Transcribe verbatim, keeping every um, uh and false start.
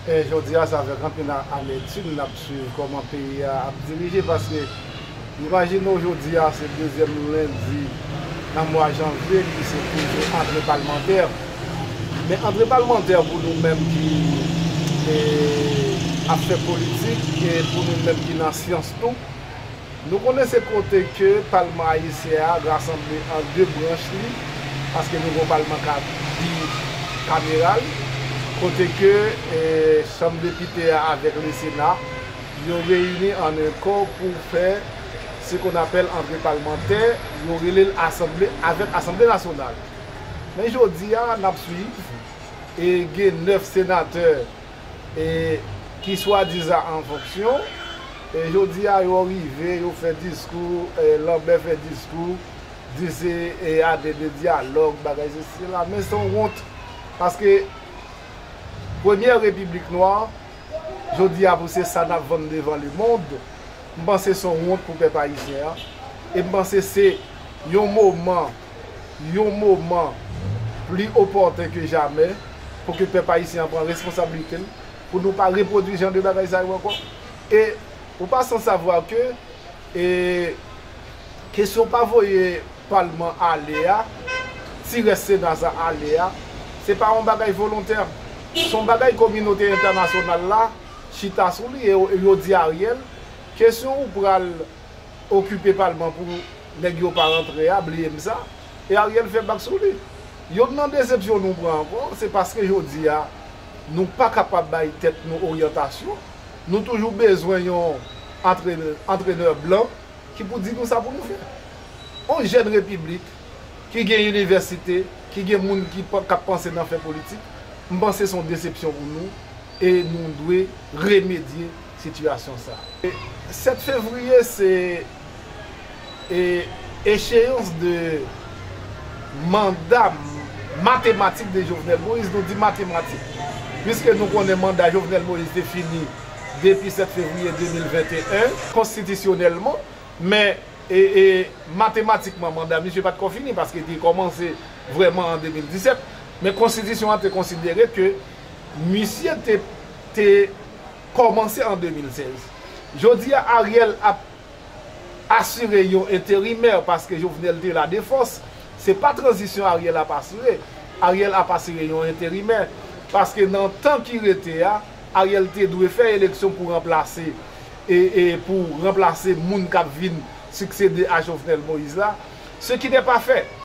E jodi a, se avèk anpil a- amètim n ap swiv kòman peyi a ap dirije, paske imajine w, jodi a se dezyèm lendi nan mwa janvye, ki se toujou antre palmantè. Men antre palmantè pou nou menm ki e, ap fè politik e pou nou menm ki nan syans tou, nou konnen se kote ke palman ayisyen a rasanble an de branch li, paske nou gen yon palman ka bikameral, kote ke e, chanm depite a avèk le Sena, yo reyini an en kò pou fè se kon apèl antre palmantè, yo rele l asanble avèk Asanble Nasyonal. Men jodi a, n ap swiv, e gen nèf senatè e ki swadizan an fonksyon. E jodi a, yo rive, yo fè diskou, e Lanbè fè diskou, di se e ane de dyalòg, bagay sesi sela. Men se yon wont, paske premyè repiblik nwa, jodi a pou se sa n ap vann devan lemonn, m panse se yon wont pou pèp ayisyen an. E m panse se yon moman, yon moman pli opòten ke jamè pou ke pèp ayisyen an pran responsablite l, pou nou pa repwodui jan de bagay sa yo ankò. E ou pa san savwa ke e kesyon pa voye palman ale a, ti rès Sena sa ale a, se pa yon bagay volontè. Se yon bagay kominote entènasyonal la chita sou li e yo, yo di Ariel, kesyon ou pral okipe palman pou nèg yo pa rantre a, bliye m sa. E Ariel fè bak sou li. Yonn nan desepsyon nou pran ankò, se paske jodi a, nou pa kapab bay tèt nou oryantasyon. Nou toujou bezwen yon antre- antrenè blan ki pou di nou sa pou nou fè. On jèn repiblik ki gen inivèsite, ki gen moun ki pa- k ap panse nan fè politik, m panse se yon desepsyon pou nou e nou dwe remedye sitiyasyon sa. E sèt fevriye se e echeyans de manda matematik de Jovenel Moïse. Nou di matematik, piske nou konnen manda Jovenel Moïse te fini depi sèt fevriye de mil venteyen. Konstitisyonèlman, men e, e matematikman, manda misye pa t ko fini, paske li te kòmanse vrèman an de mil disèt. Men konstitisyon an te konsidere ke misye te, te kòmanse an de mil sèz. Jodi a, Ariel ap asire yon enterimè, paske Jovenel te la de fòs. Se pa tranzisyon Ariel ap asire. Ariel ap asire yon enterimè, paske nan tan ki rete a, Ariel te dwe fè eleksyon pou ranplase e, e pou ranplase moun k ap vin siksede a Jovenel Moïse la, ce qui n'est pas fait.